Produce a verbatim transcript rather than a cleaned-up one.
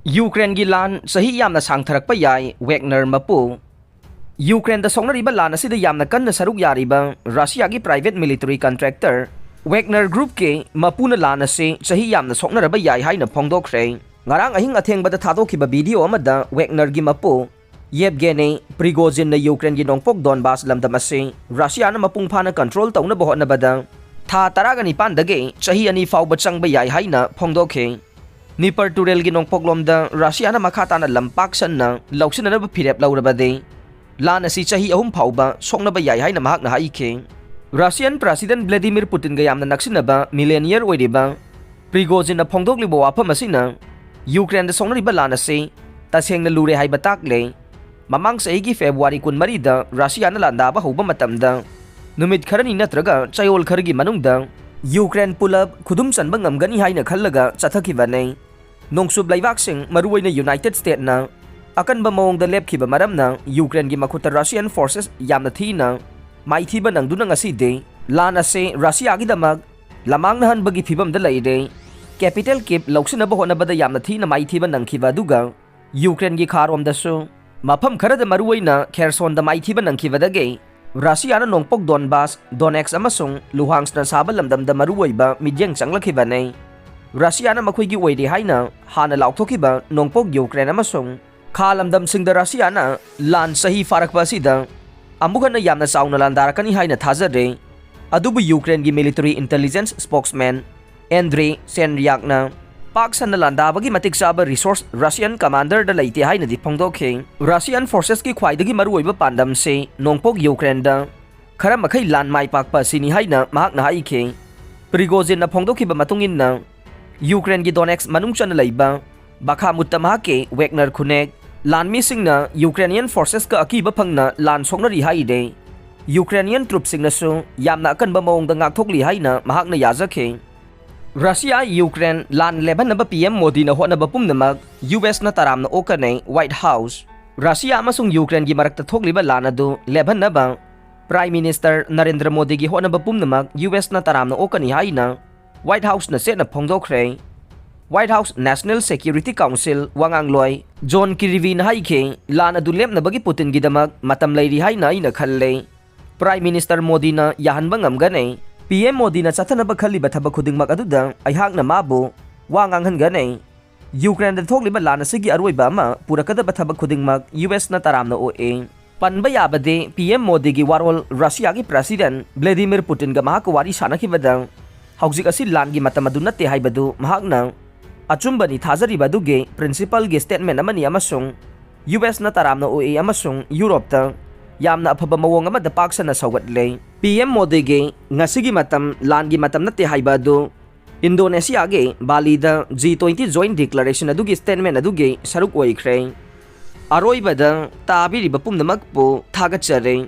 ꯌꯨꯀ꯭ꯔꯦꯟꯒꯤ ꯂꯥꯟ ꯆꯍꯤ ꯌꯥꯝꯅ ꯁꯥꯡꯊꯔꯛꯄ ꯌꯥꯏ, ꯋꯦꯒꯅꯔ ꯃꯄꯨ꯫ ꯌꯨꯀ꯭ꯔꯦꯟꯗ ꯁꯣꯛꯅꯔꯤꯕ ꯂꯥꯟ ꯑꯁꯤꯗ ꯌꯥꯝꯅ ꯀꯟꯅ ꯁꯔꯨꯛ ꯌꯥꯔꯤꯕ ꯔꯁꯤꯌꯥꯒꯤ private military contractor ꯋꯦꯒꯅꯔ groupꯀꯤ ꯃꯄꯨꯅ ꯂꯥꯟ ꯑꯁꯤ ꯆꯍꯤ ꯌꯥꯝꯅ ꯁꯣꯛꯅꯔꯕ ꯌꯥꯏ ꯍꯥꯏꯅ ꯐꯣꯡꯗꯣꯛꯈ꯭ꯔꯦ꯫ ꯉꯔꯥꯡ ꯑꯍꯤꯡ ꯑꯊꯦꯡꯕꯗ ꯊꯥꯗꯣꯛꯈꯤꯕ video ꯑꯃꯗ ꯋꯦꯒꯅꯔꯒꯤ ꯃꯄꯨ ꯌꯦꯞꯒꯦꯅꯤ ꯄ꯭ꯔꯤꯒꯣꯖꯤꯟꯅ ꯌꯨꯀ꯭ꯔꯦꯟꯒꯤ ꯅꯣꯡꯄꯣꯛ ꯗꯣꯟꯕꯥꯁ ꯂꯝꯗꯝ ꯑꯁꯤ ꯔꯁꯤꯌꯥꯅ ꯃꯄꯨꯡ ꯐꯥꯅ control ꯇꯧꯅꯕ ꯍꯣꯠꯅꯕꯗ ꯊꯥ ꯇꯔꯥꯒ ꯅꯤꯄꯥꯟꯗꯒꯤ ꯆꯍꯤ ꯑꯅꯤ ꯐꯥꯎꯕ ꯆꯪꯕ ꯌꯥꯏ ꯍꯥꯏꯅ ꯐꯣꯡꯗꯣꯛꯈꯤ꯫ ꯅꯤꯄꯔ ꯇꯨꯔꯦꯜꯒꯤ ꯅꯣꯡꯄꯣꯛꯂꯣꯝꯗ ꯔꯁꯤꯌꯥꯅ ꯃꯈꯥ ꯇꯥꯅ ꯂꯝ ꯄꯥꯛ ꯁꯟꯅ ꯂꯧꯁꯤꯟꯅꯅꯕ ꯐꯤꯔꯦꯞ ꯂꯧꯔꯕꯗꯤ ꯂꯥꯟ ꯑꯁꯤ ꯆꯍꯤ ꯑꯍꯨꯝ ꯐꯥꯎꯕ ꯁꯣꯛꯅꯕ ꯌꯥꯏ ꯍꯥꯏꯅ ꯃꯍꯥꯛꯅ ꯍꯥꯏꯈꯤ꯫ ꯔꯁꯤꯌꯥꯟ President Vladimir Putinꯒ ꯌꯥꯝꯅ ꯅꯛꯁꯤꯟꯅꯕ millionaire ꯑꯣꯏꯔꯤꯕ ꯄ꯭ꯔꯤꯒꯣꯖꯤꯟꯅ ꯐꯣꯡꯗꯣꯛꯂꯤꯕ ꯋꯥꯐꯝ ꯑꯁꯤꯅ ꯌꯨꯀ꯭ꯔꯦꯟꯗ ꯁꯣꯛꯅꯔꯤꯕ ꯂꯥꯟ ꯑꯁꯤ ꯇꯁꯦꯡꯅ ꯂꯨꯔꯦ ꯍꯥꯏꯕ ꯇꯥꯛꯂꯦ꯫ ꯃꯃꯥꯡ ꯆꯍꯤꯒꯤ ꯐꯦꯕ꯭ꯔꯨꯋꯥꯔꯤ ꯀꯨꯟꯃꯔꯤꯗ ꯔꯁꯤꯌꯥꯅ ꯂꯥꯟꯗꯥꯕ ꯍꯧꯕ ꯃꯇꯝꯗ ꯅꯨꯃꯤꯠ ꯈꯔꯅꯤ ꯅꯠꯇ꯭ꯔꯒ ꯆꯌꯣꯜ ꯈꯔꯒꯤ ꯃꯅꯨꯡꯗ ꯌꯨꯀ꯭ꯔꯦꯟ ꯄꯨꯂꯞ ꯈꯨꯗꯨꯝ ꯆꯟꯕ ꯉꯝꯒꯅꯤ ꯍꯥꯏꯅ ꯈꯜꯂꯒ ꯆꯠꯊꯈꯤꯕꯅꯤ꯫ ꯅꯣꯡꯆꯨꯞ ꯂꯩꯕꯥꯛꯁꯤꯡ, ꯃꯔꯨꯑꯣꯏꯅ United Statesꯅ ꯑꯀꯟꯕ ꯃꯑꯣꯡꯗ ꯂꯦꯞꯈꯤꯕ ꯃꯔꯝꯅ ꯌꯨꯀ꯭ꯔꯦꯟꯒꯤ ꯃꯈꯨꯠꯇ Russian forces ꯌꯥꯝꯅ ꯊꯤꯅ ꯃꯥꯏꯊꯤꯕ ꯅꯪꯗꯨꯅ ꯉꯁꯤꯗꯤ ꯂꯥꯟ ꯑꯁꯤ ꯔꯁꯤꯌꯥꯒꯤꯗꯃꯛ ꯂꯃꯥꯡꯅꯍꯟꯕꯒꯤ ꯐꯤꯕꯝꯗ ꯂꯩꯔꯦ꯫ Capital Kyiv ꯂꯧꯁꯤꯟꯅꯕ ꯍꯣꯠꯅꯕꯗ ꯌꯥꯝꯅ ꯊꯤꯅ ꯃꯥꯏꯊꯤꯕ ꯅꯪꯈꯤꯕ ꯑꯗꯨꯒ ꯌꯨꯀ꯭ꯔꯦꯟꯒꯤ ꯈꯥꯔꯣꯝꯗꯁꯨ ꯃꯐꯝ ꯈꯔꯗ, ꯃꯔꯨꯑꯣꯏꯅ ꯈꯦꯔꯁꯣꯟꯗ, ꯃꯥꯏꯊꯤꯕ ꯅꯪꯈꯤꯕꯗꯒꯤ ꯔꯁꯤꯌꯥꯅ ꯅꯣꯡꯄꯣꯛ ꯗꯣꯟꯕꯥꯁ, ꯗꯣꯅꯦꯛꯁ ꯑꯃꯁꯨꯡ ꯂꯨꯍꯥꯟꯁꯅ ꯁꯥꯕ ꯂꯝꯗꯝꯗ ꯃꯔꯨꯑꯣꯏꯕ ꯃꯤꯠꯌꯦꯡ ꯆꯪꯂꯛꯈꯤꯕꯅꯤ꯫ ꯔꯁꯤꯌꯥꯅ ꯃꯈꯣꯏꯒꯤ ꯑꯣꯏꯔꯦ ꯍꯥꯏꯅ ꯍꯥꯟꯅ ꯂꯥꯎꯊꯣꯛꯈꯤꯕ ꯅꯣꯡꯄꯣꯛ ꯌꯨꯀ꯭ꯔꯦꯟ ꯑꯃꯁꯨꯡ ꯈꯥ ꯂꯝꯗꯝꯁꯤꯡꯗ ꯔꯁꯤꯌꯥꯅ ꯂꯥꯟ ꯆꯍꯤ ꯐꯥꯔꯛꯄ ꯑꯁꯤꯗ ꯑꯃꯨꯛ ꯍꯟꯅ ꯌꯥꯝꯅ ꯆꯥꯎꯅ ꯂꯥꯟꯗꯥꯔꯛꯀꯅꯤ ꯍꯥꯏꯅ ꯊꯥꯖꯔꯦ꯫ ꯑꯗꯨꯕꯨ ꯌꯨꯀ꯭ꯔꯦꯟꯒꯤ military intelligence spokesman ꯑꯦꯟꯗ꯭ꯔꯤ ꯁꯦꯟꯔꯤꯌꯥꯛꯅ ꯄꯥꯛ ꯁꯟꯅ ꯂꯥꯟꯗꯥꯕꯒꯤ ꯃꯇꯤꯛ ꯆꯥꯕ resource Russian commanderꯗ ꯂꯩꯇꯦ ꯍꯥꯏꯅꯗꯤ ꯐꯣꯡꯗꯣꯛꯈꯤ꯫ Russian forcesꯀꯤ ꯈ꯭ꯋꯥꯏꯗꯒꯤ ꯃꯔꯨꯑꯣꯏꯕ ꯄꯥꯟꯗꯝꯁꯤ ꯅꯣꯡꯄꯣꯛ ꯌꯨꯀ꯭ꯔꯦꯟꯗ ꯈꯔ ꯃꯈꯩ ꯂꯥꯟ ꯃꯥꯏ ꯄꯥꯛꯄ ꯑꯁꯤꯅꯤ ꯍꯥꯏꯅ ꯃꯍꯥꯛꯅ ꯍꯥꯏꯈꯤ꯫ ꯄ꯭ꯔꯤꯒꯣꯖꯤꯟꯅ ꯐꯣꯡꯗꯣꯛꯈꯤꯕ ꯃꯇꯨꯡ ꯏꯟꯅ, ꯌꯨꯀ꯭ꯔꯦꯟꯒꯤ ꯗꯣꯅꯦꯛꯁ ꯃꯅꯨꯡ ꯆꯟꯅ ꯂꯩꯕ ꯕꯈꯥꯃꯨꯠꯇ ꯃꯍꯥꯛꯀꯤ ꯋꯦꯒꯅꯔ ꯈꯨꯅꯦꯛ ꯂꯥꯟꯃꯤꯁꯤꯡꯅ Ukrainian forcesꯀ ꯑꯀꯤꯕ ꯐꯪꯅ ꯂꯥꯟ ꯁꯣꯛꯅꯔꯤ ꯍꯥꯏꯔꯦ꯫ Ukrainian troops ꯁꯤꯡꯅꯁꯨ ꯌꯥꯝꯅ ꯑꯀꯟꯕ ꯃꯑꯣꯡꯗ ꯉꯥꯛꯊꯣꯛꯂꯤ ꯍꯥꯏꯅ ꯃꯍꯥꯛꯅ ꯌꯥꯖꯈꯤ꯫ ꯔꯁꯤꯌꯥ ꯌꯨꯀ꯭ꯔꯦꯟ ꯂꯥꯟ ꯂꯦꯞꯍꯟꯅꯕ PM ꯃꯣꯗꯤꯅ ꯍꯣꯠꯅꯕ ꯄꯨꯝꯅꯃꯛ USꯅ ꯇꯔꯥꯝꯅ ꯑꯣꯛꯀꯅꯤ꯫ White House꯫ ꯔꯁꯤꯌꯥ ꯑꯃꯁꯨꯡ ꯌꯨꯀ꯭ꯔꯦꯟꯒꯤ ꯃꯔꯛꯇ ꯊꯣꯛꯂꯤꯕ ꯂꯥꯟ ꯑꯗꯨ ꯂꯦꯞꯍꯟꯅꯕ Prime Minister ꯅꯔꯦꯟꯗ꯭ꯔ ꯃꯣꯗꯤꯒꯤ ꯍꯣꯠꯅꯕ ꯄꯨꯝꯅꯃꯛ USꯅ ꯇꯔꯥꯝꯅ ꯑꯣꯛꯀꯅꯤ ꯍꯥꯏꯅ White Houseꯅ ꯆꯦꯠꯅ ꯐꯣꯡꯗꯣꯛꯈ꯭ꯔꯦ꯫ White House National Security Council ꯋꯥꯉꯥꯡꯂꯣꯏ ꯖꯣꯟ ꯀꯤꯔꯤꯕꯤꯅ ꯍꯥꯏꯈꯤ, "ꯂꯥꯟ ꯑꯗꯨ ꯂꯦꯞꯅꯕꯒꯤ ꯄꯨꯇꯤꯟꯒꯤꯗꯃꯛ ꯃꯇꯝ ꯂꯩꯔꯤ ꯍꯥꯏꯅ ꯑꯩꯅ ꯈꯜꯂꯦ꯫ Prime Minister ꯃꯣꯗꯤꯅ ꯌꯥꯍꯟꯕ ꯉꯝꯒꯅꯤ꯫ ꯄꯤ ꯑꯦꯝ ꯃꯣꯗꯤꯅ ꯆꯠꯊꯅꯕ ꯈꯜꯂꯤꯕ ꯊꯕꯛ ꯈꯨꯗꯤꯡꯃꯛ ꯑꯗꯨꯗ ꯑꯩꯍꯥꯛꯅ ꯃꯥꯕꯨ ꯋꯥ ꯉꯥꯡꯍꯟꯒꯅꯤ꯫ ꯌꯨꯀ꯭ꯔꯦꯟꯗ ꯊꯣꯛꯂꯤꯕ ꯂꯥꯟ ꯑꯁꯤꯒꯤ ꯑꯔꯣꯏꯕ ꯑꯃ ꯄꯨꯔꯛꯀꯗꯕ ꯊꯕꯛ ꯈꯨꯗꯤꯡꯃꯛ ꯌꯨ ꯑꯦꯁꯅ ꯇꯔꯥꯝꯅ ꯑꯣꯛꯏ"꯫ ꯄꯟꯕ ꯌꯥꯕꯗꯤ, ꯄꯤ ꯑꯦꯝ ꯃꯣꯗꯤꯒꯤ ꯋꯥꯔꯣꯜ ꯔꯁꯤꯌꯥꯒꯤ President Vladimir Putinꯒ ꯃꯍꯥꯛꯀ ꯋꯥꯔꯤ ꯁꯥꯟꯅꯈꯤꯕꯗ, ꯍꯧꯖꯤꯛ ꯑꯁꯤ ꯂꯥꯟꯒꯤ ꯃꯇꯝ ꯑꯗꯨ ꯅꯠꯇꯦ ꯍꯥꯏꯕꯗꯨ ꯃꯍꯥꯛꯅ ꯑꯆꯨꯝꯕꯅꯤ ꯊꯥꯖꯔꯤꯕ ꯑꯗꯨꯒꯤ principleꯒꯤ statement ꯑꯃꯅꯤ ꯑꯃꯁꯨꯡ ꯌꯨ ꯑꯦꯁꯅ ꯇꯔꯥꯝꯅ ꯑꯣꯛꯏ ꯑꯃꯁꯨꯡ ꯌꯨꯔꯣꯞꯇ ꯌꯥꯝꯅ ꯑꯐꯕ ꯃꯑꯣꯡ ꯑꯃꯗ ꯄꯥꯛ ꯁꯟꯅ ꯁꯧꯒꯠꯂꯦ꯫ ꯄꯤ ꯑꯦꯝ ꯃꯣꯗꯤꯒꯤ ꯉꯁꯤꯒꯤ ꯃꯇꯝ ꯂꯥꯟꯒꯤ ꯃꯇꯝ ꯅꯠꯇꯦ ꯍꯥꯏꯕ ꯑꯗꯨ ꯏꯟꯗꯣꯅꯦꯁꯤꯌꯥꯒꯤ ꯕꯥꯂꯤꯗ G twenty Joint Declaration ꯑꯗꯨꯒꯤ statement ꯑꯗꯨꯒꯤ ꯁꯔꯨꯛ ꯑꯣꯏꯈ꯭ꯔꯦ꯫ ꯑꯔꯣꯏꯕꯗ ꯇꯥꯕꯤꯔꯤꯕ ꯄꯨꯝꯅꯃꯛꯄꯨ ꯊꯥꯒꯠꯆꯔꯤ꯫